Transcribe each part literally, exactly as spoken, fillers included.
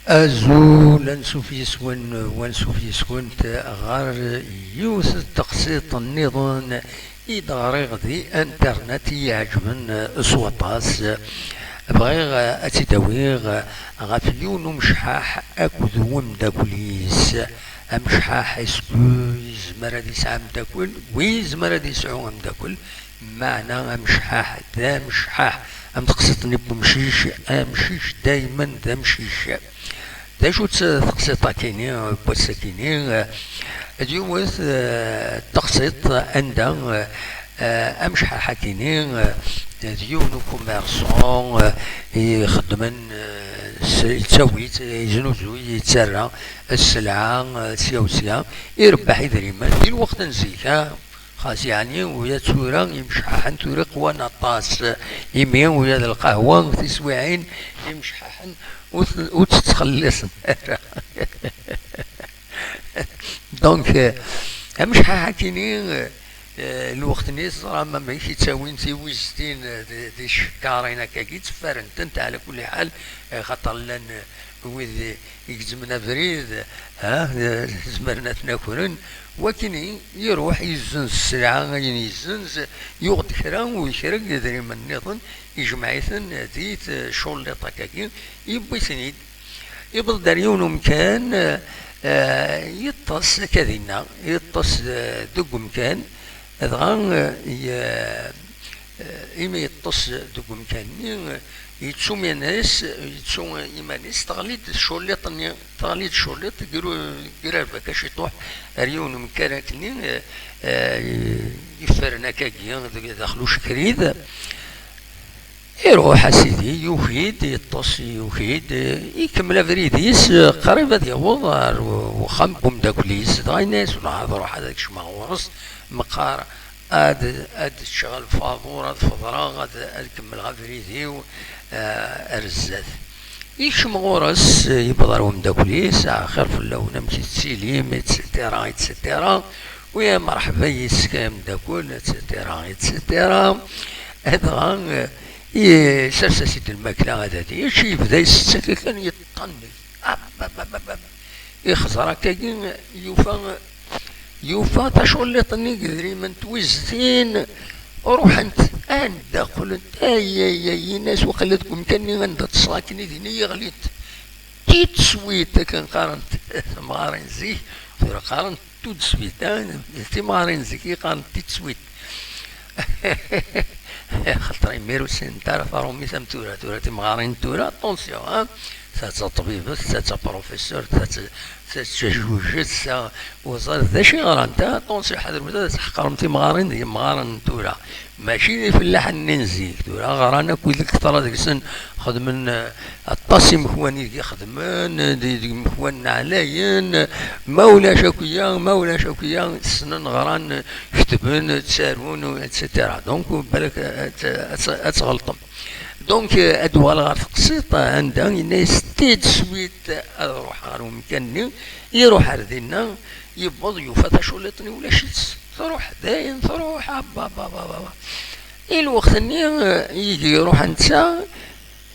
Azul, ansuf yes-wen, wansuf yes-went ɣer yiwet n teqsiṭ nniḍen i d-ɣriɣ di internet i yi-iɛeǧben s waṭas. Bɣiɣ ad tt-id-awiɣ ɣef yiwen umecḥaḥ akked umeddakel-is. Amecḥaḥ, est-ce que yezmer ad yesɛu ameddakel? Oui, yezmer ad yesɛu ameddakel. Meɛna amecḥaḥ d amecḥaḥ, am teqsiṭ-nni n umcic, amcic daymen d amcic. D acu-tt teqsiṭ-akini n wass-akini? D yiwet, eh, teqsiṭ anda, eh, amecḥaḥ-akini, eh, d yiwen ukummerṣan, eh, ixeddmen, eh, s-, yettawi-tt, yeznuzuy, yettarra sselɛa, eh, sya u sya, irebbeḥ idrimen. Di lweqt n zik, ah, Xas yeɛni, uya tura imecḥaḥen tura qwan aṭas, imi uya d lqahwa, tiswiɛin imecḥaḥen ur t-, ur tt-ttxelliṣen ara. Donc, eh, amecḥaḥ-akini, eh, lweqt-nni teẓram amek i ttawin tiwiztin, eh, di, di tcekkarin akkagi, tteffaren-tent ɛla kulli ḥal, eh, xaṭer llan, eh, wid i gezzmen abrid, ha, zemren ad ten-akren. Wakini iruḥ yezzenz sselɛa, ayen yezzenz, yuɣ-d kra u kra n yedrimen nniḍen, ijmeɛ-iten di tculliḍt akkagi, yewwi-ten-id. Yewweḍ-d ar yiwen umkan, eh, yeṭṭes akka dinna, yeṭṭes, eh, deg umkan, dɣa, eh, ye-, eh, imi yeṭṭes deg umkan-nni, eh, yettu iman-is, yettu iman-is, teɣli-d tculliḍt-nni, teɣli-d tculliḍt, gru-, grarbak aciṭuḥ ar yiwen umkan akkenni, eh, eh, yeffren akkagi deg daxel ucekrid. Iruḥ a sidi, yuki-d, yeṭṭes, yuki-d, ikemmel abrid-is, qrib ad yaweḍ ɣer wexxam n umeddakel-is, dɣa yenna-yas: "Wellah, ad ruḥeɣ ad kecmeɣ ɣur-s, meqqar ad, ad ččeɣ lfaḍur, ad feḍreɣ, ad, ad kemmleɣ abrid-iw, eh, ar zdat." Yekcem ɣur-s, yewweḍ ɣer umeddakel-is: "Axir fell-awen, amek i tettilim?" et cetera, et cetera. "Wi, merḥba yis-k a ameddakel", et cetera, et cetera. Dɣa, eh, isers-as-id lmakla ad, ad yečč, yebda isett akka kan, yeṭṭanneg. Ab, ab, ab, ab, ab. Ixẓer akkagi, yufa, yufa taculliḍt-nni n yedrimen n twiztin ruḥent, anda qqlent, ay, ay, ay, yenna-as: "Waqila deg umkan-nni anda ṭṭseɣ akken i din i yi-ɣlint." Tout de suite, akken qqarent temɣarin zik, tura qqarent tout de suite, ah, d timɣarin zik i qqarent tout de suite. Xaṭer imir ur ssinent ara taṛumit am tura. Tura timɣarin n tura, attention, ah, ta d taṭbibet, ta d taprofesseur, ta d, ta d tajujet, ta ur ẓriɣ d acu i ɣrant, ah, attention, ḥadret ad tḥeqrem timɣarin d yimɣaren n tura. Mačči d ifellaḥen-nni n zik, tura ɣran akk wid akteṛ deg-sen xedmen, eh, aṭas imekwan i deg ixedmen, eh, d, d imekwan ɛlayen, eh, ma ulac akk-ya, ma ulac akk-ya, ssnen, ɣran, eh, ketben, eh, ttarun, eh, et cetera. Donc, balak, eh, ad, ad, ad tɣelṭem. Donc, eh, ad uɣaleɣ ɣer teqsiṭ, eh, anda yenna-yas tout de suite ad ruḥeɣ ɣer umkan-nni, iruḥ ar dinna, yewweḍ, yufa taculliḍt-nni ulac-itt. Truḥ, dayen truḥ, abba, abba, abba, abba. I lweqt-nni, eh, igi iruḥ netta,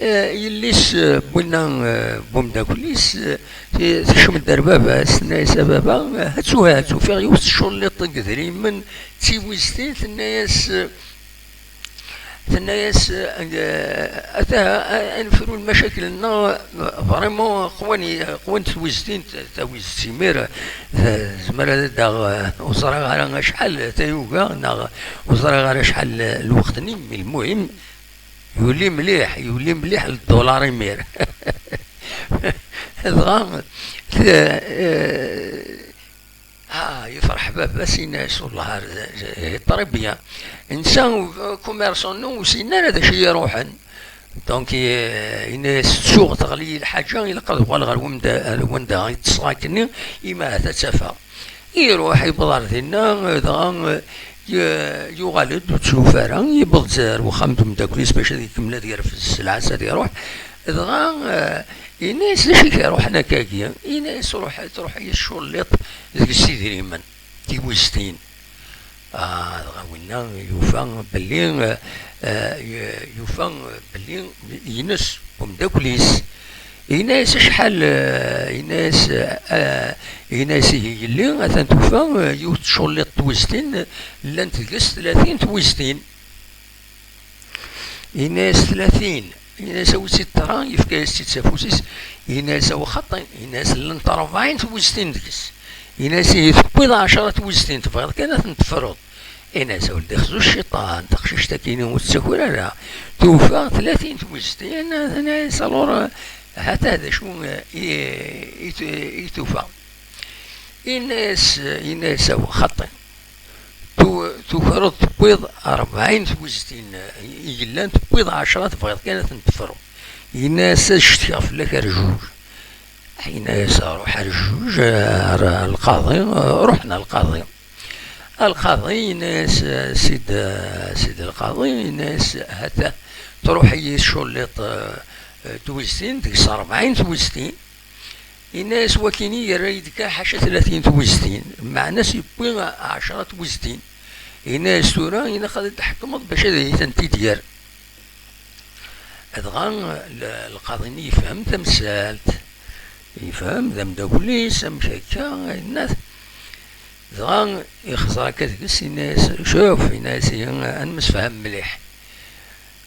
eh, yelli-s, eh, n winna, eh, n umeddakel-is, eh, ti-, tekcem-d ar baba-s, tenna-yas: "A baba, eh, hattu, hattu, ufiɣ yiwet tculliḍt n yedrimen d tiwiztin", tenna-yas, eh, tenna-yas, eh, "Ata, a, a nefru lmacakil-nneɣ, vraiment, qwan-, qwant twiztin, tawizet imir, eh, tezmer ad d-aɣ, eh, ur ẓriɣ ara acḥal tayuga, neɣ ur ẓriɣ ara acḥal, eh, lweqt-nni, mais lmuhim, yuli mliḥ, yuli mliḥ ddulaṛ imir." Dɣa, t-, eh, Ah, yefreḥ baba-s, yenna-yas: "Wellah, ar d, d, très bien." Netta, commerçant-nni, ur yessin ara d acu i iruḥen. Donc, eh, yenna-yas: "Ttuɣ, teɣli lḥaǧa, ilaq ad uɣaleɣ ar wanda, ar wanda i ṭṭseɣ akkenni, imi ahat ad tt-afeɣ." Iruḥ, yewweḍ ar dinna, dɣa, eh, y-, yuɣal-d, ur tt-yufi ara, yewweḍ-d ar wexxam n umeddakel-is bac ad ikemmel ad yerfed sselɛa-s, ad iruḥ. Dɣa, eh, yenna-yas: "D acu i k-iruḥen akkagi?" Yenna-yas: "Ruḥ, truḥ-iyi tculliḍt deg-s idrimen, tiwiztin." Ah, dɣa winna yufa belli, eh, eh, yufa belli ines umeddakel-is. Yenna-yas acḥal, eh, yenna-yas, eh, yenna-yas ihi yelli, atan tufa, eh, yiwet tculliḍt tweztin, eh, llant deg-s tlatin tweztin. Yenna-yas tlatin, yenna-yas awi-tt-id ṭṭra, yefka-yas-tt-id s afus-is, yenna-yas awi xaṭi, yenna-yas llant rebɛin tweztin deg-s. Yenna-yas ihi tewwiḍ ɛecra tweztin, tebɣiḍ kan ad tent-tefruḍ. Yenna-yas a weldi xzu cciṭan, taqcict-agi-inu ur tettaker ara. Tufa tlatin tweztin, tenna-yas alors, hata d acu, eh, i, i, i tufa. Yenna-yas, yenna-yas awi xaṭi. Tu-, tukreḍ tewwiḍ rebɛin tweztin, eh, i yellan, tewwiḍ ɛecra, tebɣiḍ kan ad tent-tefruḍ. Yenna-yas ad ccetkiɣ fell-ak a Rjuj. Yenna-yas ruḥ a Rjuj, eh, ar lqaḍi, eh, ruḥen ar lqaḍi. Alqaḍi yenna-yas, eh, sid, eh, sid lqaḍi, yenna-yas hata truḥ-iyi tculliḍt, eh, eh, tweztin, deg-s rebɛin tweztin. Yenna-yas wakini yerra-yi-d kan ḥaca tlatin tweztin, meɛna-s yewwi ɛecra tweztin. Yenna-yas tura ilaq ad d-tḥekmeḍ bac ad iyi-tent-id-yerr. Dɣa l-, lqaḍi-nni yefhem tamsalt, yefhem d ameddakel-is, amek akka, yenna-t. Dɣa ixẓer akka deg-s, yenna-yas cuf, yenna-yas ihi ad nemsefham mliḥ.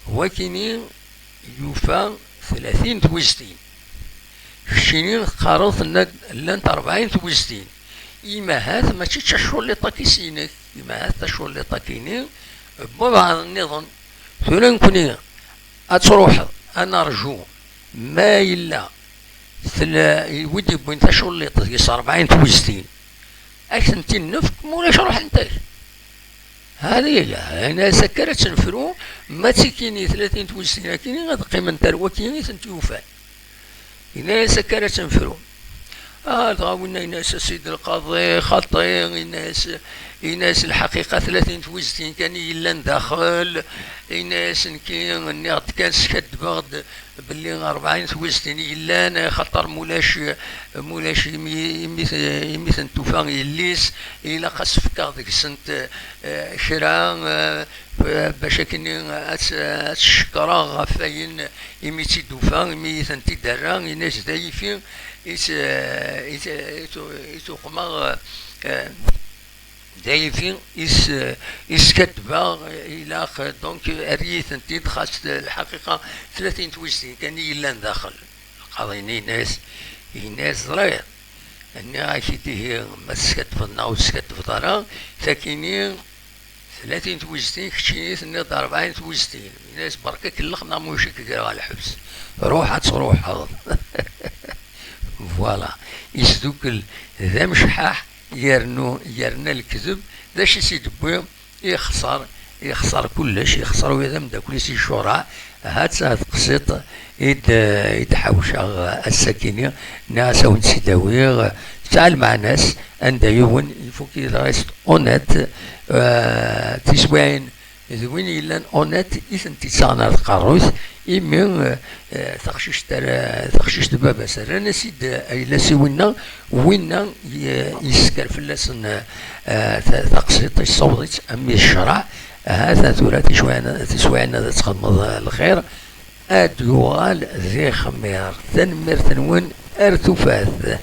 Wakini yufa tlatin tweztin. Keččini teqqareḍ tenna-d llant rebɛin tweztin. Imahat mačči d taculliḍt-agi s-inek, imahat taculliḍt-agi-nni n wabɛaḍ nniḍen. Tura nekni ad truḥeḍ, ad narju ma yella tla-, wi d-yewwin taculliḍt deg-s rebɛin tweztin, ad k-tent-id-nefk, ma ulac ruḥent-ak. Hadi yella, yenna-yas akka ara tt-nefru, ma d tikini tlatin tweztin akini ad qqiment ar waki i tent-yufan. Yenna-yas akka ara tt-nefru. Ah, dɣa winna yenna-yas a Sidi Lqaḍi, xaṭi, yenna-yas, yenna-yas lḥaqiqa tlatin tweztin kan i yellan daxel, yenna-yas nekki nniɣ-d kan skaddbeɣ-d belli rebɛin tweztin i yellan, xaṭer mulac, mulac imi, imi, imi tent-tufa yelli-s, ilaq ad s-fkeɣ deg-sent, eh, kra, eh, bac akken ad tt-, ad tt-cekkreɣ ɣef wayen imi tt-id-tufa, imi i tent-id-terra, yenna-as d ayifi i tt-, i tt-, i tt-, i tuqmeɣ, eh, d ayifi i s-, i skaddbeɣ, ilaq, donc, err-iyi-tent-id, xas lḥaqiqa tlatin tweztin kan i yellan daxel. Lqaḍi-nni yenna-as, yenna-as ẓriɣ, nniɣ-ak-id ihi ma teskaddbeḍ neɣ ur teskaddbeḍ ara, takini tlatin tweztin, keččini tenniḍ-d rebɛin tweztin. Yenna-as berka kellex neɣ ma ulac-ik greɣ ɣer lḥebs. Ruḥ ad truḥeḍ. Voilà. Isdukel d amecḥaḥ, yernu, yerna lekdeb, d acu i s-id-wwi? Ixṣer, ixṣer kullec, ixṣer ula d ameddakel-is i Curaɛ. Ha-tt-a teqsiṭ i d-, i d-ḥawceɣ ass-akini, nniɣ-as a wen-tt-id-awiɣ, tesɛa lmeɛna-s, anda yiwen, il faut qu'il reste honnête, euh, tiswiɛin d win yellan honnête i tent-ittaɣen ar tqerrut, imi, eh, taqcict ara, taqcict n baba-s rran-as-id, eh, ayla-s i winna, winna ye-, yesker fell-asen, eh, ta-, taqsiṭ, yessaweḍ-itt am i d ccreɛ. Ha-t-a tura tiswiɛin, tiswiɛin ad txedmeḍ, eh, lxir, ad yuɣal d ixmir. Tanemmirt-nwen, ar tufat.